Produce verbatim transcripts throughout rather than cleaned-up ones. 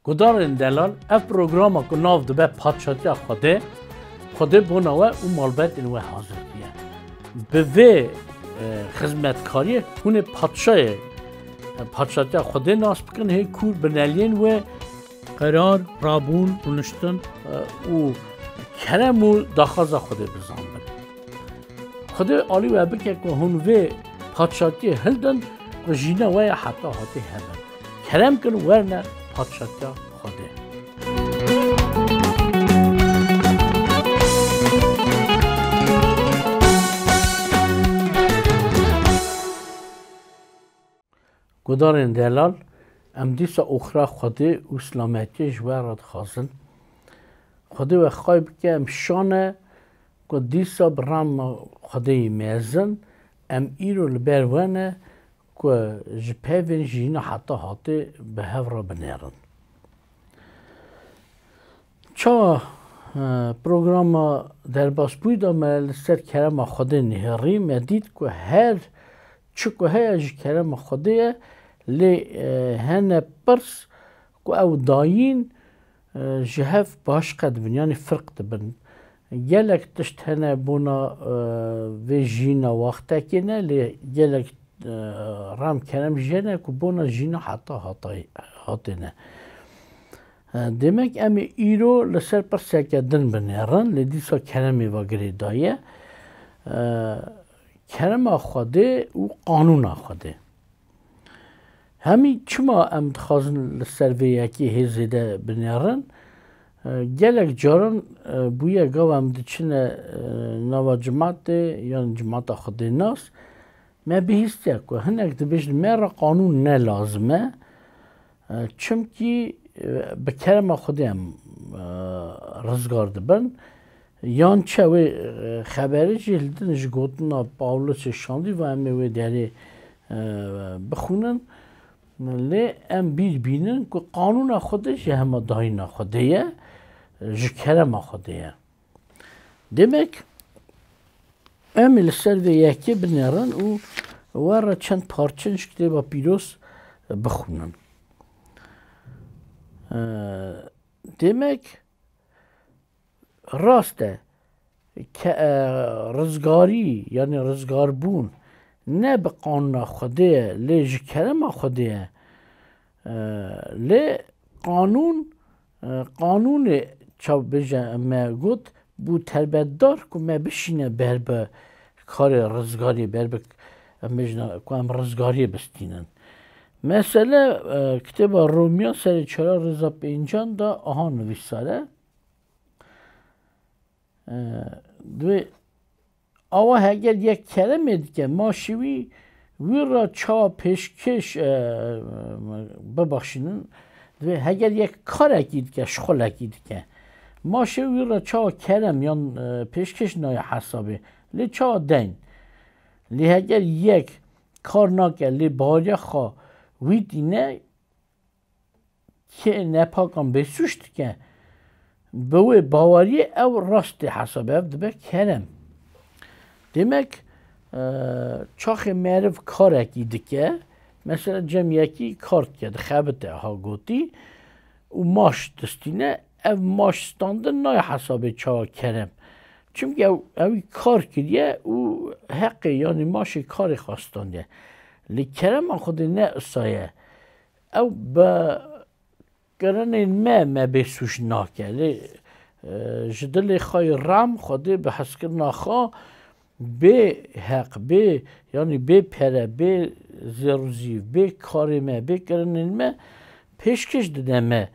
Gudarên delal, ev programa ku nav dibe Padşatiya Xwedê, Xwedê bona we û malbetên we hazir kiriye. Bi vê, e, xizmetkariyê hûn ê padşayê, e, Padşatiya Xwedê nas bikin, hê kûr bineliyên wê qerar, rabûn, rûniştin, e, û kerem û daxwaza Xwedê bizanibin. Xwedê alî we bike ku hûn vê padşatiyê hildin ku jîna we ya heta hatê hebin. Kerem kin werne padşatiya Xwedê. Gudarên delal, em dîsa oxira Xwedê û silametiyê ji we re dixwazin. Xwedê we xay bike em şane ku dîsa bi rama Xwedê yî mezin em îro li ber we ne ku ji pevên jîna heta hatê bi hev re binêrin. Çawa, e, programa derbasbûyî de me li ser kerema Xwedê nihêrî, me dît ku her çi ku heye ji kerema Xwedê ye, lê, e, hene pirs ku ew dayîn, e, ji hev başqe dibin, yanî firq dibin. Gelek tişt hene bona, e, vê jîna wextekê ne, lê gelek, e, rem kerem jê ne ku bona jîna heta hatay-, hatê ne. E, demek em ê îro li ser pirseke din binêrin, lê dîsa keremê ve girêdayî ye. E, kerema Xwedê û qanûna Xwedê. Hemî çima em dixwazin li ser vê yekê hê zêde binêrin? E, gelek caran, e, bûye gava em diçine, e, nava cimatê yan cimata Xwedênas, me bihîstiye ku hinek dibêjin me re qanûn ne lazim e, e, çimkî, e, bi kerema Xwedê em, e, rizgar dibin. Yan çi wê, e, xeberê jî li din ji gotina Pawlosê şandî ve em ê wê derê, e, bixwînin. Lê em bîr bînin ku qanûna Xwedê jî hema dayîna Xwedê ye, ji kerema Xwedê ye. Demek em ê li ser vê yekê binêrin û we re çend parçên ji Kitêba Pîroz bixwînin. E, demek, rast e, ke-, e, rizgarî, yanî rizgarbûn ne bi qanûna Xwedê ye, lê ji kerema Xwedê ye. E, lê qanûn, e, qanûnê çav bêje me got, bû terbetdar ku me bişîne ber bi karê rizgariyê, ber bi, em bêjin ku em rizgariyê bistînin. Mesele, e, kitêba Romiyan serê çara rêza pêncan de aha nivîsar e. E, divê awa heger yek keremê dike, maşê wî, wî re çawa pêşkêş, e, bibaxşînin, divê heger yek karekî dike, şixulekî dike, maşê wî re çawa kerem yan, e, pêşkêş nayê hesabê, lê çawa deyn? Lê heger yek kar nake, lê baweriya xwe wî tîne, kê nepakan bêsûc dike, bi wê baweriyê ew rast tê hesabê, ev dibe kerem. Demek, e, çaxê meriv karekî dike, mesela cem yekî kar dike, dixebite, ha gotî, û maş distîne, ev maş standin nayê hesabê çawa kerem. Çimkî ew, ewî kar kiriye û heqê, yanî maşê karê xwe standiye. Lê kerema Xwedê ne isa ye. Ew bi kirinên me, me bêsûc nake. Lê, e, ji dilê xwe yê rem Xwedê bi hezkirina xwe bê heq, bê, yanî bê pere, bê zêr û zîv, bê karê me, bê kirinên me pêşkêş dide me,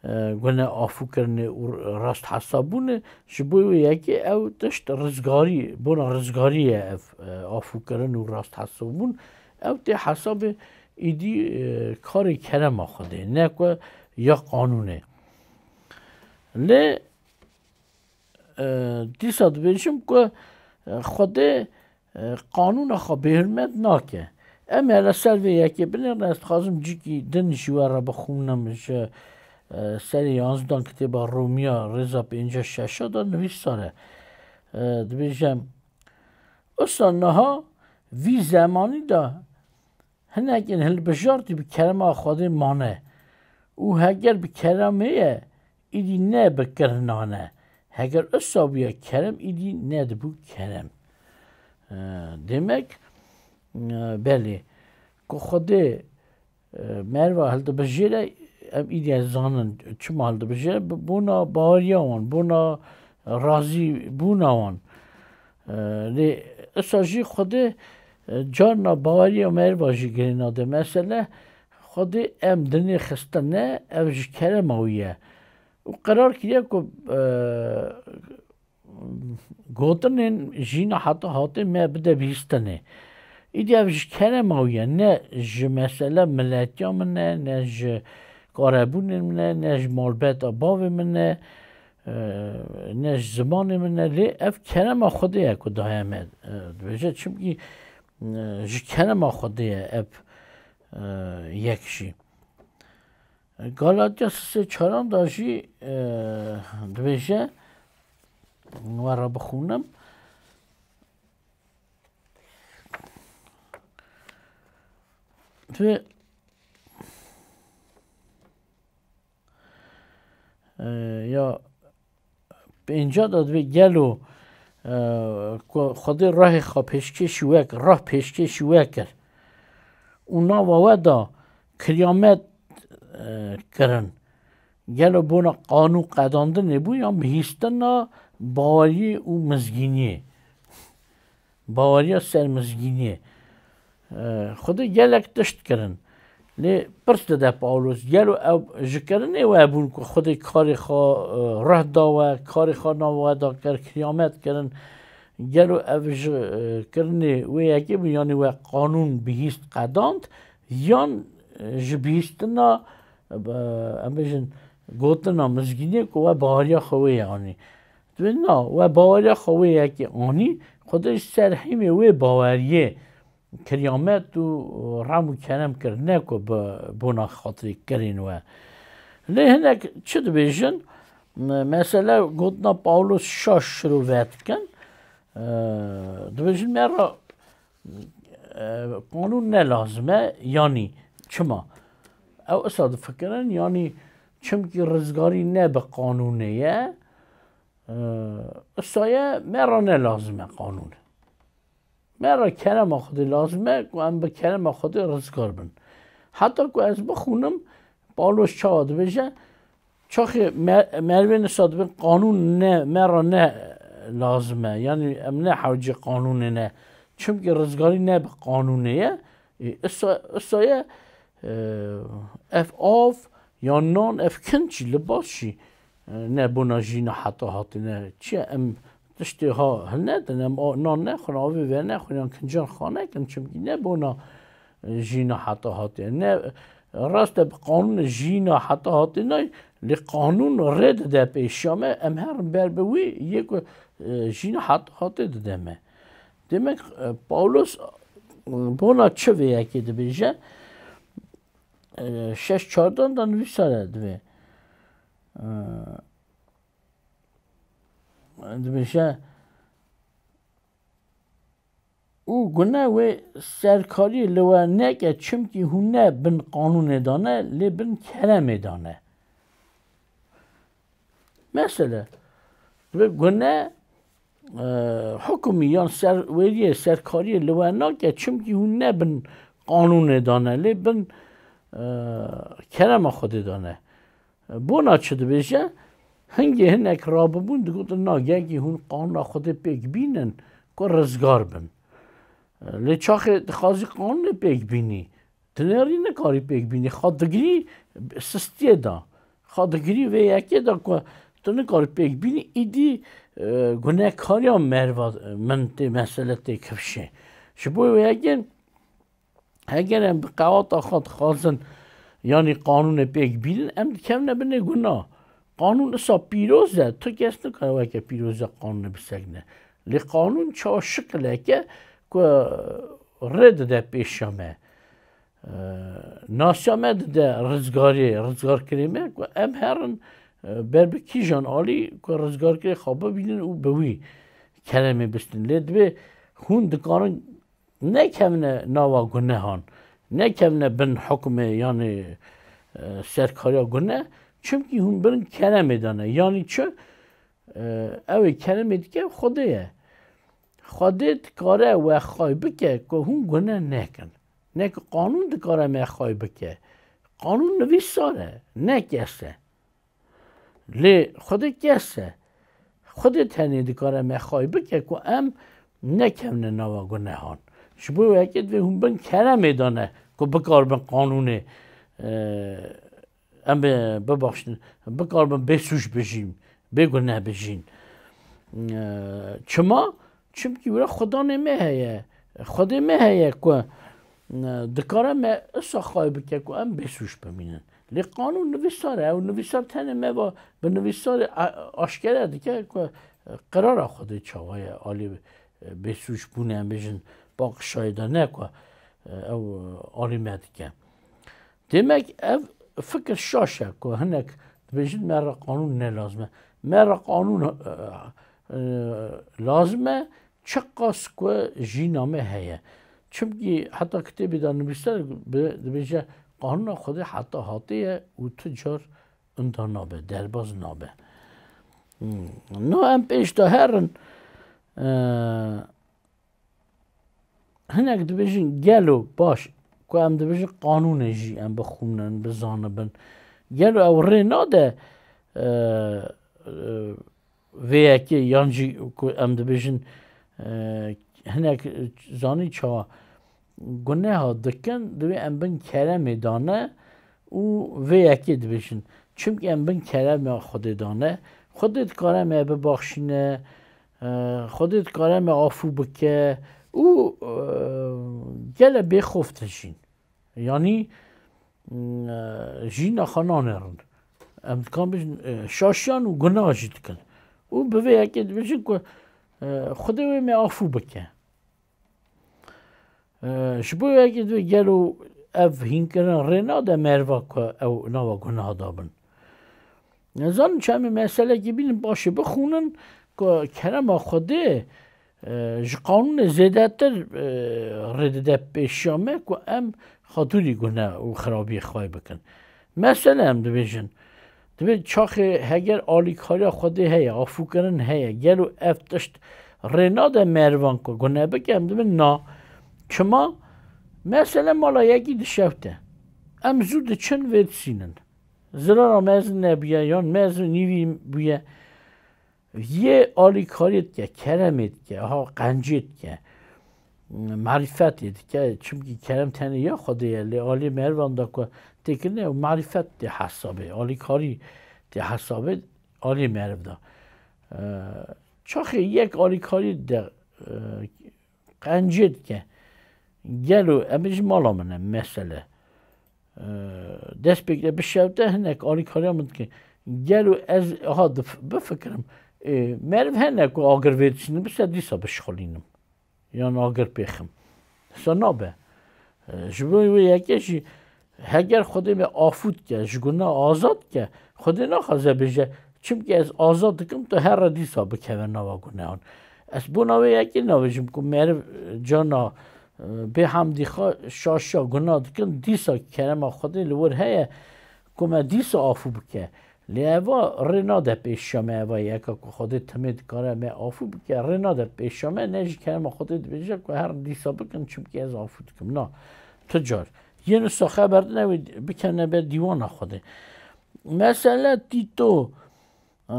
e, gune afûkirinê û rast hesabûnê. Ji bo wê yekê ew tişt rizgarî, bona rizgarî ye ev, e, afûkirin û rast hesabûn. Ew tê hesabê îdî, e, karê kerema Xwedê, ne ku ya qanûnê. Lê, e, dîsa dibêjim ku, e, Xwedê, e, qanûna xwe bêhurmet nake. Em ê li ser vê yekê binêrin, ez dixwazim cîkî din ji we re bixwînim ji, e, serê yanzdan kitêba Romiya rêza pênca şeşa de nivîsar e. E, dibêje, Usa niha vî zemanî de hinekên hilbijartî bi kerema Xwedê mane. Û heger bi keremê ye, îdî ne bi kirinan e. Heger usa bûye kerem, îdî nedibû kerem. E, demek, e, belê, ku Xwedê, e, meriva hildibijêre, em îdî zanin çima hildibijêre, bi bona baweriya wan, bona razîbûna wan. E, lê usa jî Xwedê, e, carna baweriya meriva jî girê nade. Mesele, Xwedê em dinê xistine, ev ji kerema wî ye. Û qerar kiriye ku, e, gotinên jîna heta hatê me bide bihîstinê. Îdî ev ji kerema wî ye, ne ji mesele miletiya min e, ne ji karebûnên min e, ne ji malbeta bavê min e, e, ne ji zimanê min e. Lê ev kerema Xwedê ye ku daye me. E, dibêje, çimkî, e, ji kerema Xwedê ye ev, e, yek jî. Galatya sisê çaran da jî, e, dibêje, we re bixûnim. Dibê, e, ya pênca de dibê gelo, e, ku Xwedê rahê xwe pêşkêşî we kir, rah pêşkêşî we kir û nava we da kiyamet, e, kirin. Gelo bona qanûn qedandinê bû yan bihîstina baweriyê û mizgîniyê? Baweriya ser mizgîniyê. E, Xwedê gelek tişt kirin. Lê pirs dide Pawlos, gelo ew ji kirinê we bûn ku Xwedê karê xwe, e, reh da we, karê xwe nav we da kir, kiyamet kirin. Gelo ev ji, e, kirinê wê yekê bû, yanî we qanûn bihîst qedand, yan, e, ji bihîstina, e, em bêjin, gotina mizgînê ku we baweriya xwe wê anî? Dibê na, we baweriya xwe wê yekê anî, Xwedê ji ser hîmê wê baweriyê kiyamet û rem û kerem kir, ne ku bi bona xatirê kirên we. Lê hinek çi dibêjin? Me-, mesele gotina Pawlos şaş şiro vedikin. Eee, dibêjin me re, eee, qanûn ne lazim e, yanî çima? Ew isa difikirin, yanî çimkî rizgarî ne bi qanûnê ye, eee, isa ye me re ne lazim e qanûn. Me re kerema Xwedê lazim e ku em bi kerema Xwedê rizgar bin. Heta ku ez bixwînim, Pawlos çawa dibêje? Çaxê me-, merivên wisa dibin qanûn ne, me re ne lazim e. Yanî em ne hewcê qanûnê ne. Çimkî rizgarî ne bi qanûnê ye. Ê, isa, isa ye, e, ev av yan nan, ev kinç jî, libas jî, e, ne bona jîna heta hatê ne. Çi ye, em tiştê ha hilnedin, em a-, nan nexwin, avê venexwin, yan kincan xwe nekin, çimkî ne bona, e, jîna heta hatê. Ne, rast e, bi qanûnê jîna heta hatê nayê, lê qanûn rê dide pêşiya me, em herin ber bi wî yê ku, e, jîna heta hatê dide me. Demek, e, Pawlos, e, bona çi vê yekê dibêje? E, şeş çardan da nivîsare dibê. E, dibêje, û gune wê serkariyê li we neke, çimkî hûn ne bin qanûnê de ne, lê bin keremê de ne. Mesele, dibê gune, e, hukmî yan ser-, wêriyê serkariyê li we nake, çimkî hûn ne bin qanûnê de ne, lê bin, e, kerema Xwedê de ne. Bona çi dibêje? Hingê hinek rabibûn, digotin, na, gelkî hûn qanûna Xwedê pêk bînin ku rizgar bin. Lê çaxê dixwazî qanûnê pêk bînî, dinêrî nikarî pêk bînî. Xwe digirî sistiyê de. Xwe digirî vê yekê de ku tu nikarî pêk bînî, îdî, e, gunekariya meriva min tê mesele tê kifşê. Ji bo wê yekê Heger em bi qewata xwe dixwazin, yanî qanûnê pêk bînin, em dikevine binê guna. Qanûn isa pîroz e, tu kes nikare weke pîroziya qanûnê bisekine. Lê qanûn çawa şikileke ku rê dide pêşiya me. E, nasiya me dide rizgariyê, rizgarkirê me ku em herin, e, ber bi kîjan alî ku rizgarkirê xwe bibînin û bi wî keremê bistin. Lê dibê hûn dikarin nekevine nava gunehan, nekevine bin hukmê, yanî, e, serkariya gune, çimkî hûn bin keremê de ne. Yanî çi? E, ew ê keremê dike Xwedê ye. Xwedê dikare we xay bike ku hûn gune nekin. Ne ki qanûn dikare me xay bike. Qanûn nivîsar e, ne kes e. Lê Xwedê kes e. Xwedê tenê dikare me xay bike ku em nekevne nava gunehan. Ji bo wê yekê divê hûn bin keremê de ne ku bikaribin qanûnê, e, em ê bibaxşin, bikaribin bê sûc bijîn, bê guneh bijîn. E, çima? Çimkî wira Xudanê me heye. Xwedê me heye ku, e, dikare me isa xay bike ku em bê sûc bimînin. Lê qanûn nivîsar e. Ew nivîsar tenê me va, bi nivîsarê a-, aşkere dike ku, e, qirara Xwedê çawa ye alî, e, bê sûc bûne, em bêjin, paqijiyê de ne ku, e, ew, e, alî me dike. Demek ev fikir şaş e ku hinek dibêjin me re qanûn ne lazim e. Me re qanûn, e, e, lazim e, çiqas ku jîna me heye. Çimkî heta kitêbê de nivîsar bi-, dibêje, qanûna Xwedê heta hatê ye û tu car inda nabe, derbaz nabe. Hmm. No em pêş de herin, e, Hinek dibêjin, gelo baş, ku em dibêjin qanûnê jî em bixwînin, bizanibin. Gelo ew rê nade, e, e, vê yekê yan jî ku em dibêjin, e, hinek zanî çawa guneha dikin, divê em bin keremê dane û vê yekê dibêjin. Çimkî em bin kerema Xwedê dane. Xwedê dikare me bibaxşîne, e, Xwedê dikare me afû bike û, e, gele bêxof dijîn. Yanî, e, jîna xwe nanêrin. Em dikan bijin, e, şaşiyan û gunah jî dikin. Û bi vê yekê dibêjin ku, e, Xwedê wê me afû bike. E, ji bo yekê divê gelo ev hînkirin rê nade meriva ku ew nava gunaha da bin. Nizanim çi em ê meselekê bînin, paşê bixwînin ku kerema Xwedê, e, ji qanûnê zêdetir, e, rê dide pêşiya me ku em xatûrî gune û xirabiyê xway bikin. Mesele em dibêjin, Divê çaxê heger alîkariya Xwedê heye, afûkirin heye, gelo ev tişt rê nade merivan ku gune bike? Em dibin na. Çima? Mesele mala yekî dişewte. Em zû diçin vê disînin. Zirara mezin nebûye, yan mezin nîvî bûye. Yê alîkariyê dike, keremê dike, ha qencê dike, marîfetê dike. Çimkî kerem tenê ya Xwedê ye, lê alî merivan da ku têkirine ew marîfet tê hesabê, alîkarî tê hesabê alî meriv da. Ee, çaxê yek alîkarî de, e, qencê dike. Gelo em ji mala min e mesele. Ee, dest pêk de bişewte hinek alîkariya min dike. Gelo ez ha dif-, bifikirim, ê, meriv hene ku agir vê dişînim, bise dîsa bişxulînim. Yan agir pêxim. Dîsa nabe. Ee, ji bo wê yekê jî heger Xwedê me afû dike, ji guna azad dike, Xwedê naxwaze bêje, çimkî ez azad dikim, tu here dîsa bikeve nava gunehan. Ez bona wê yekê navêjim ku meriv, e, cana, e, bê hemdî xwe şaşiya guna dikin, dîsa kerema Xwedê li wir heye ku me dîsa afû bike. Lê eva rê nade pêşiya me, eva yeka ku Xwedê timê dikare me afû bike, rê nade pêşiya me, ne jî kerema Xwedê dibêje ku her dîsa bikin, çimkî ez afû dikim. Na, tu car. Yên wisa xeber dine wê bikevne ber dîwana Xwedê. Mesele Tîto, e,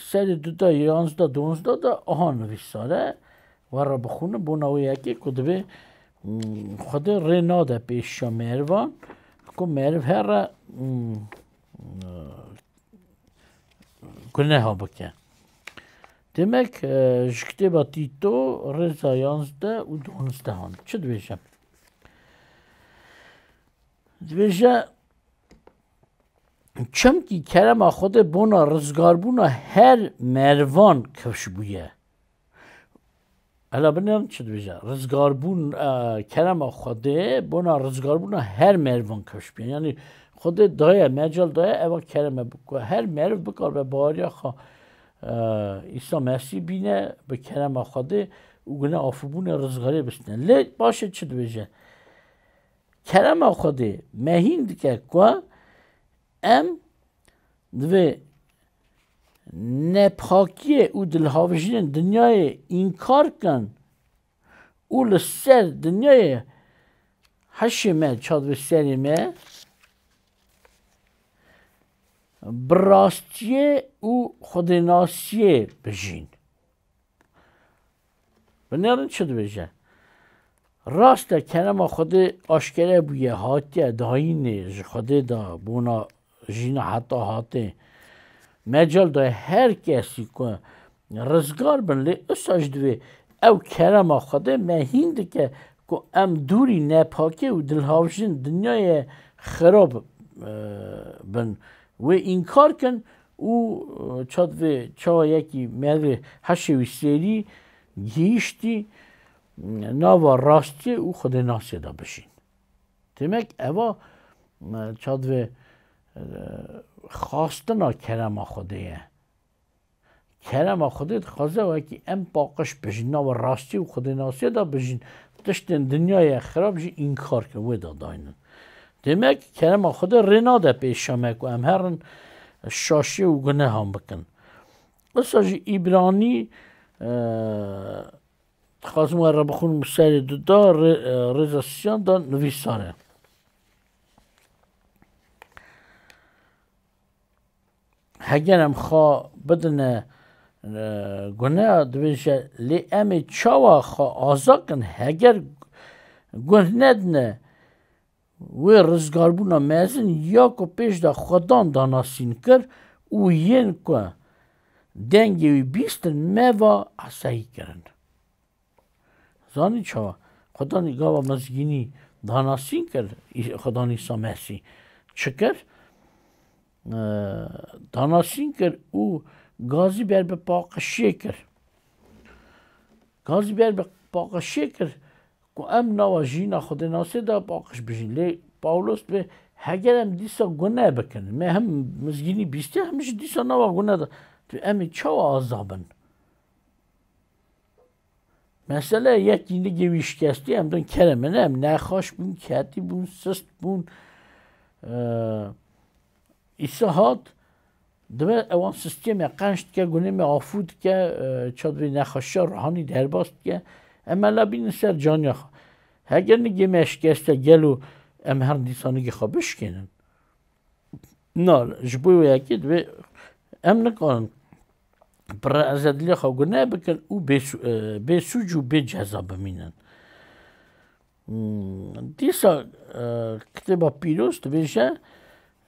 serê duda, yanzda, donzda de aha nivîsare, we re bixwînin, bona wê yekê ku divê, mm, Xwedê rê nade pêşiya merivan, ku meriv here, mm, e, guneha bike. Demek, e, ji kitêba Tîto rêza yanzdeh û donzdehan çi dibêje? Dibêje, çimkî kerema Xwedê bona rizgarbûna her merivan kifş bûye. Hela binêrin çi dibêje? Rizgarbûn, e, kerema Xwedê bona rizgarbûna her merivan kifş bûye. Yanî Xwedê daye, mecal daye, eva kereme bi-, ku her meriv bikaribe baweriya xwe, e, Îsa Mesîh bîne, bi kerema Xwedê û gune afûbûnê rizgariyê bistîne. Lê paşê çi dibêje? Kerema Xwedê me hîn dike ku em divê nepakiyê û dilhavijînên dinyayê înkar kin û li ser dinyayê heşê me, çadvê serê me, bi rastiyê û xwedênasiyê bijîn. Binêrin çi dibêje? Rast e, kerema Xwedê aşkere bûye, hatiye dayînê, ji Xwedê de bona jîna heta hatê. Mecal daye her kesî ku rizgar bin, lê usa jî divê ew kerema Xwedê me hîn dike ku em dûrî nepakê û dilhavjin dinyayê xirab, e, bin. Wê înkar kin û, e, çad vê çawa yekî merivê heşê wî sêrî gihîştî nava rastiyê û xwedênasiyê de bijîn. Demek eva, e, çad vê, e, xastina kerema Xwedê ye. Kerema Xwedê dixwaze wekî em paqij bijîn, nava rastî û xwedênasiyê de bijîn, tiştên dinyayê xirab jî înkar kin, wê de daynin. Demek kerema Xwedê rê nade pêşa me ku em herin şaşiyê û gunehan bikin. Wisa jî Îbranî, e, dixwazim we re bixwînim, serê du da, rê-, e, rêza sisiyan da nivîsar e. Heger em xwe bidine, e, guneha, dibêje, lê em ê çawa xwe aza kin? Heger guh nedine wê rizgarbûna mezin ya ku pêş de Xwedan danasîn kir û yên ku dengê wî bîstin me va esayî kirin. Zanî çawa? Xudanî gava mizgînî danasîn kir, Î-, Xudan Îsa Mesîh çi kir? Eee, danasîn kir û gazî ber bi paqişiyê kir. Gazî ber bi paqişiyê kir ku em nava jiyîna xwedênasê de paqij bijîn. Lê Pawlos dibê, heger em dîsa gune bikin, me hem mizgînî bîstiye, hem jî dîsa nava gune de, tu em ê çawa aza bin? Mesele yekî nigê wî şikestî, em din kerem, ne, em nexweş bûn, ketî bûn, sist bûn. Ee, Îsa hat, dibe ewan sistemê qenc dike, gunê me afû dike, e, çad vê nexweşiya ruhanî derbas dike. Em mela bînin ser caniya xwe. Heger nigê me şikeste, gelo em her dîsa nigê xwe bişkênin? Na, ji bo wê yekê divê em nikarin pire ezediliya xwe gune bikin û bê sû-, e, bê sûc û bê ceza bimînin. Hmm, dîsa, e, Kitêba Pîroz dibêje,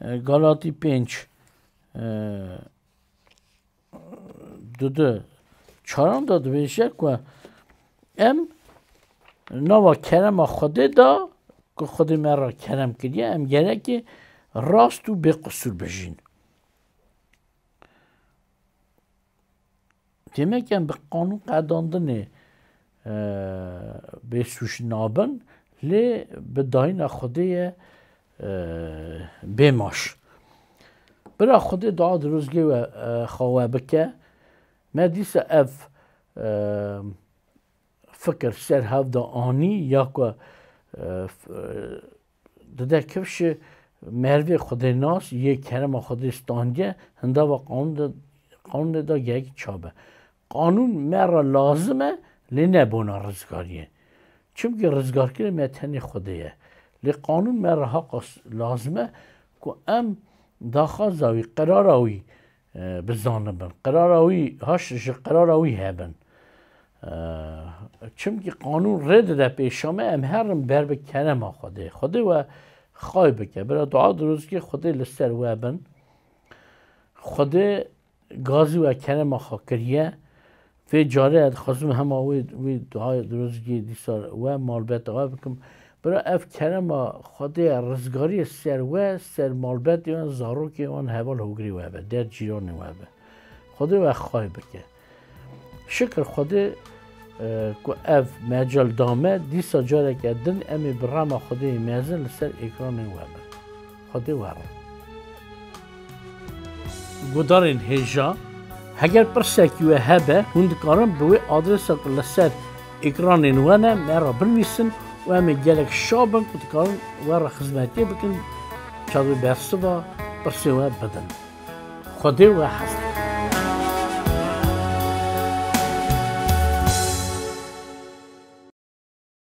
e, Galatî pênc, e, du du, çaran de dibêje ku em nava kerema Xwedê de ku Xwedê me re kerem kiriye, em gerekê rast û bêqisûr bijîn. Demek em bi qanûn qedandinê, e, bêsûc nabin, lê bi dayîna Xwedê ye, e, bêmaş. Bira Xwedê dua dirozgê we, e, xwe we bike. Me dîsa ev, e, fikir ser hev de anî ya ku, e, f-, e, dide kifşê merivê xwedênas yê kerema Xwedê standiye, hindava qanûn de, qanûnê de gehekî çabe. Qanûn me re lazim e, lê ne bona rizgariyê. Çimkî rizgarkirê me tenê Xwedê ye. Lê qanûn me re haqas lazim e ku em daxwaza wî, qerara wî, e, bizanibin. Qerara wî, haş ji qerara wî hebin. E, çimkî qanûn rê dide pêşa me, em herin ber bi kerema Xwedê. Xwedê we xay bike. Bira dua dirozikê Xwedê li ser we bin. Xwedê gazî we kerema xwe kiriye. Vê carê ez dixwazim hema wê, wê duaya dirozgê dîsa we malbeta we bikim. Bira ev kerema Xwedê ye, rizgariyê ser we, ser malbetê wan, zarokê wan, heval hogirê we be, der cîranê we be. Xwedê we xay bike. Şikir Xwedê, e, ku ev mecal da me, dîsa careke din em ê bi rema Xwedê yê mezin li ser êkranên we bin. Xwedê we re. Gudarên hêja, heger pirsekî we hebe, hûn dikarin bi wê adresa ku li ser êkranên we ne, me re binivîsin û em ê gelek şa bin ku dikarin we re xizmetiyê bikin. Çavê bersiva, Pirsê we bidin. Xwedê we hez